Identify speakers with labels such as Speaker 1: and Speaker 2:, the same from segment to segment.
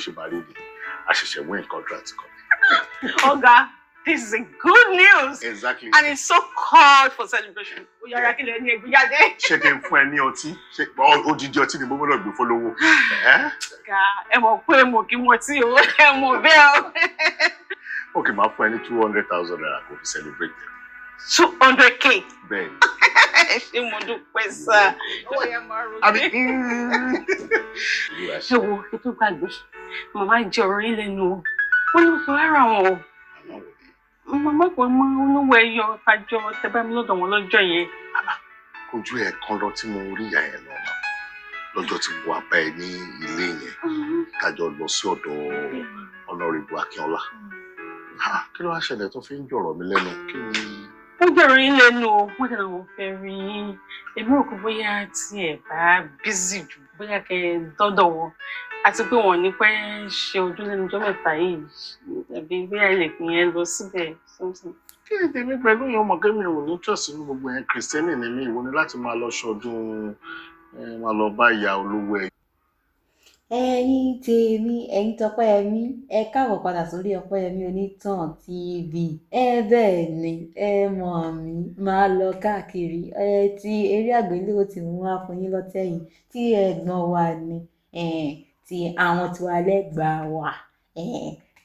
Speaker 1: Ṣe máa rí ni, a ṣẹ̀ṣẹ̀ win contract kan.
Speaker 2: Ọ̀gá, this is a good news.
Speaker 1: Exactly.
Speaker 2: And it's so called for celebration. Ó yára, kí lẹ ní ẹgbẹ́ jáde.
Speaker 1: Ṣé kí n fún ẹ ní ọtí? Ṣé odidi ọtí ni mo gbọ́dọ̀ gbé fọlọ́wọ́?
Speaker 2: Ọ̀gá, ẹ mọ̀ pé mo kì í mọtí o, ẹ mọ̀ bẹ́ẹ̀ o.
Speaker 1: Ok, máa fún ẹ ní ₦200,000 kó fi celebrate.
Speaker 2: 200K?
Speaker 1: Bẹ́ẹ̀ ni.
Speaker 2: Ẹ ṣé, mo dúpẹ́ sá. Ó yẹ máa ro.
Speaker 1: Àbí?
Speaker 2: Ẹ wo, kí tó gbàgbé, màmá jẹ ọ̀rọ̀ yín lẹ́nu o. Wọ́n ní mo fi wá ra wọn o. Màmá kan mọ olówó ẹyọ tajọ tẹ bá mi lọ́dọ̀ wọn lọ́jọ́ yẹn.
Speaker 1: Ojú ẹ̀ kan lọ tí mo rí ìyá yẹn lọ náà lọ́jọ́ tí mo wá bá ẹ ní ilé yẹn, tájọ lọ sí ọ̀dọ̀ Honourable Akínọlá. Kí ló wá ṣẹlẹ̀ tó fi ń jọ̀rọ̀ mi lẹ́nu? Kí ni?
Speaker 2: Wọ́n jọ̀rọ̀ yín lẹ́nu o. Wọ́n tẹ̀lé wọn fẹ́ rí yín. Èmi rò pé bóyá tí ẹ bá busy jù, bóyá kẹ́ ẹ dọ́dọ̀ wọn, àti pé wọn ò ní pẹ́ ṣe ọdún lẹ́nu ọjọ́ mẹ́ta yìí, àbí bóyá ẹ lè pín yẹn lọ síbẹ̀ something.
Speaker 1: Kí ni tèmi pẹ̀lú yẹn? Ọmọ kẹ́mi ò ní trust nínú gbogbo yẹn. Christian ni mí. Ìwọ ni láti máa lọ ṣọdún, máa lọ bá ìyá olówó ẹ.
Speaker 3: Ẹ̀yin tèmi, ẹ̀yin tọpẹ́yẹmí, ẹ káàbọ̀ padà sórí Ọpẹ́yẹmí Onítàn TV. Ẹ bẹ́ẹ̀ ni, ẹ mọ̀ mí, máa lọ káàkiri. Ẹ ti eré àgbéléwò tí mo wá fún yín lọ́tẹ̀ yìí, tí ẹ̀gbọ́n wa ni, ti àwọn tiwa lẹ́gbàá wa,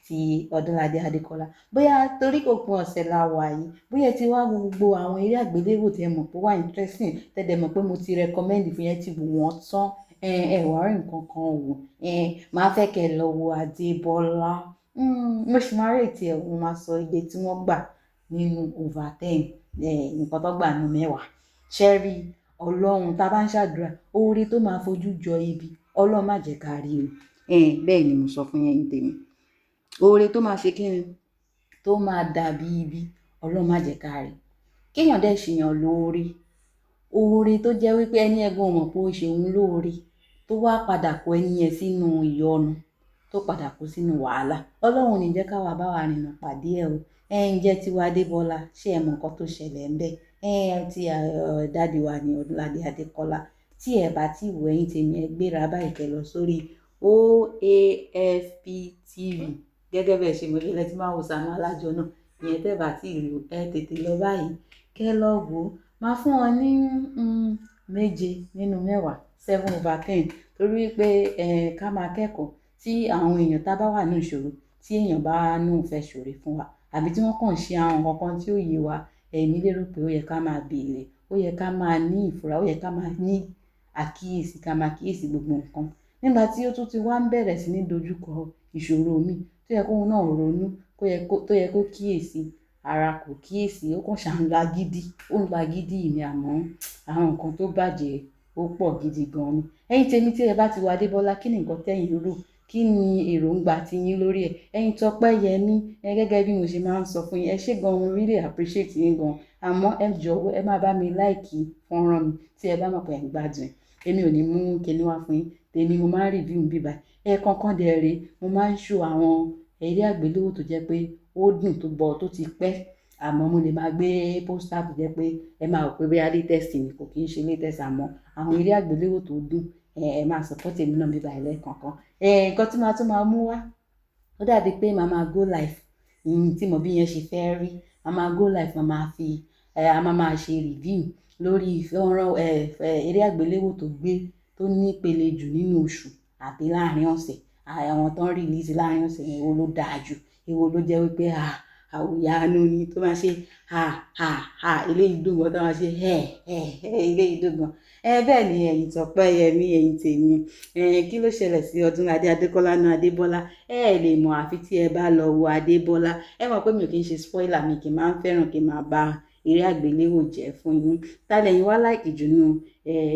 Speaker 3: ti Ọdúnládé Adékọ́lá. Bóyá torí òpin ọ̀sẹ̀ la wà yìí, bóyá ẹ ti wá wo gbogbo àwọn eré àgbéléwò tí ẹ mọ̀ pé wà interesting, tẹ́ dẹ̀ mọ̀ pé mo ti recommend fún yẹn, ti wò wọ́n tán, ẹ wá rí nǹkan kan wò, máa fẹ́ kẹ́ ẹ lọ wo Adébọ́lá. Mo sì máa rate ẹ̀, mo máa sọ iye tí wọ́n gbà nínú over 10, nǹkan tó gbà nínú 10. Ṣé rí Ọlọ́run, tá a bá ń ṣàdúrà, oore tó máa fojú jọ ibi, Ọlọ́run má jẹ́ ká rí o. Bẹ́ẹ̀ ni mo sọ fún yín, ẹ̀yin tèmi. Oore tó máa ṣe kíni, tó máa dàbí ibi, Ọlọ́run má jẹ́ ká rí. Kéèyàn dẹ̀ ṣèyàn lóore, oore tó jẹ́ wípé ẹni yẹn gan ò mọ̀ pé ó ṣe òun lóore, tó wá padà kó ẹni yẹn sínú ìyọnu, tó padà kó sínú wàhálà. Ọlọ́run ò ní jẹ́ ká wá bá wa rìnnà pàdé ẹ o. Ẹ ń jẹ́ tiwa Adébọ́lá, ṣé ẹ mọ nǹkan tó ṣẹlẹ̀ ńbẹ̀? Ẹ ti daddy wa ní Ọdúnládé Adékọ́lá. Tí ẹ bá tí wò, ẹ̀yin tèmi, ẹ gbéra báyìí kẹ́ lọ sórí OAFP TV. Gẹ́gẹ́ bẹ́ẹ̀ ṣe mọ̀ bí ẹ ti máa wo Sàámú Alájọ náà. Ìyẹn tẹ́ bá tí rí o, ẹ tètè lọ báyìí kẹ́ lọ wò ó. Máa fún wọn ní 7 nínú 10, 7 over 10, torí wípé ká máa kẹ́kọ̀ọ́ tí àwọn èèyàn tá bá wà ní ìṣòro, tí èèyàn bá ní òun fẹ́ ṣòro fún wa, àbí tí wọ́n kàn ṣe àwọn nǹkan kan tí ó yé wa, èmi lérò pé ó yẹ ká máa béèrè, ó yẹ ká máa ní ìfura, ó yẹ ká máa ní àkíyèsí, ká máa kíyèsí gbogbo nǹkan. Nígbà tí ó tún ti wá ń bẹ̀rẹ̀ sí ní dojúkọ ìṣòro mi, tó yẹ kóun náà ronú, tó yẹ kó kíyèsí ara, kò kíyèsí, ó kàn ṣà ń lagídí, ó ń lagídí ni, àmọ́ àwọn nǹkan tó bàjẹ́ ó pọ̀ gidi gan ni. Ẹ̀yin tèmi, tí ẹ bá ti wo Adébọ́lá, kí ni nǹkan tẹ́yin rò? Kí ni èròǹgbà ti yín lórí ẹ̀? Ẹ̀yin Tọ́pẹ́yẹmí, ẹ gẹ́gẹ́ bí mo ṣe máa ń sọ fún yín, ẹ ṣé gan, mo really appreciate yín gan. Àmọ́ ẹ jọ̀wọ́, ẹ máa bá mi like fọ́nrán mi tí ẹ bá mọ̀ pé ẹ̀ ń gbádùn ẹ̀. Èmi ò ní mú kíní wá fún yín. Tèmi mo máa ń review níbí báyìí. Ẹ̀ẹ̀kọ̀ọ̀kan dẹ̀ rèé, mo máa ń show àwọn eré àgbéléwò tó jẹ́ pé ó dùn tó bọ̀ tó ti pẹ́. Àmọ́ mo lè máa gbé poster tó jẹ́ pé ẹ máa rò pé bóyá latest ni, kò kí ń ṣe latest, àmọ́ àwọn eré àgbéléwò tó dùn, ẹ máa support èmi náà níbí báyìí lẹ́ẹ̀kọ̀ọ̀kan. Nǹkan tí màá tún máa mú wá, ó dàbí pé màá máa go live. Tí mo bí yẹn ṣe fẹ́ rí, màá máa go live, màá máa fi, a máa máa ṣe review lórí fọ́nrán, eré àgbéléwò tó gbé tó ní ìpele jù nínú oṣù àbí láàárín ọ̀sẹ̀. Àwọn tó ń release láàárín ọ̀sẹ̀ yẹn, èwo ló dáa jù? Èwo ló jẹ́ wípé àwòyanu ni tó máa ṣe ha ha ha, eléyìí dùn gan, tó máa ṣe ẹ ẹ ẹ, eléyìí dùn gan. Ẹ bẹ́ẹ̀ ni, ẹ̀yin Tọ́pẹ́yẹmí, ẹ̀yin tèmi, kí ló ṣẹlẹ̀ sí Ọdúnládé Adékọ́lá náà Adébọ́lá? Ẹ lè mọ̀ àfi tí ẹ bá lọ wo Adébọ́lá. Ẹ mọ̀ pé mi ò kí ń ṣe spoiler, mi kì í máa ń fẹ́ràn kí n máa bá eré àgbéléwò jẹ́ fún yín. Ta lẹ̀yin wá like jù nínú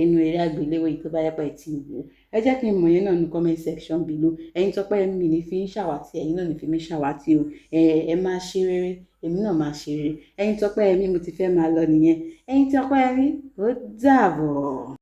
Speaker 3: inú eré àgbéléwò yìí tó bá yẹ pé ẹ ti wò ó? Ẹ jẹ́ kí n mọ̀ yẹn náà ní comment section below. Ẹ̀yin Tọ́pẹ́yẹmí, mi ní fi ń ṣàwátì, ẹ̀yin náà ní fi mí ṣàwátì o. Ẹ máa ṣe rere, èmi náà máa ṣe rere. Ẹ̀yin Tọ́pẹ́yẹmí, mo ti fẹ́ máa lọ nìyẹn. Ẹ̀yin Tọ́pẹ́yẹmí, ó dàbọ̀.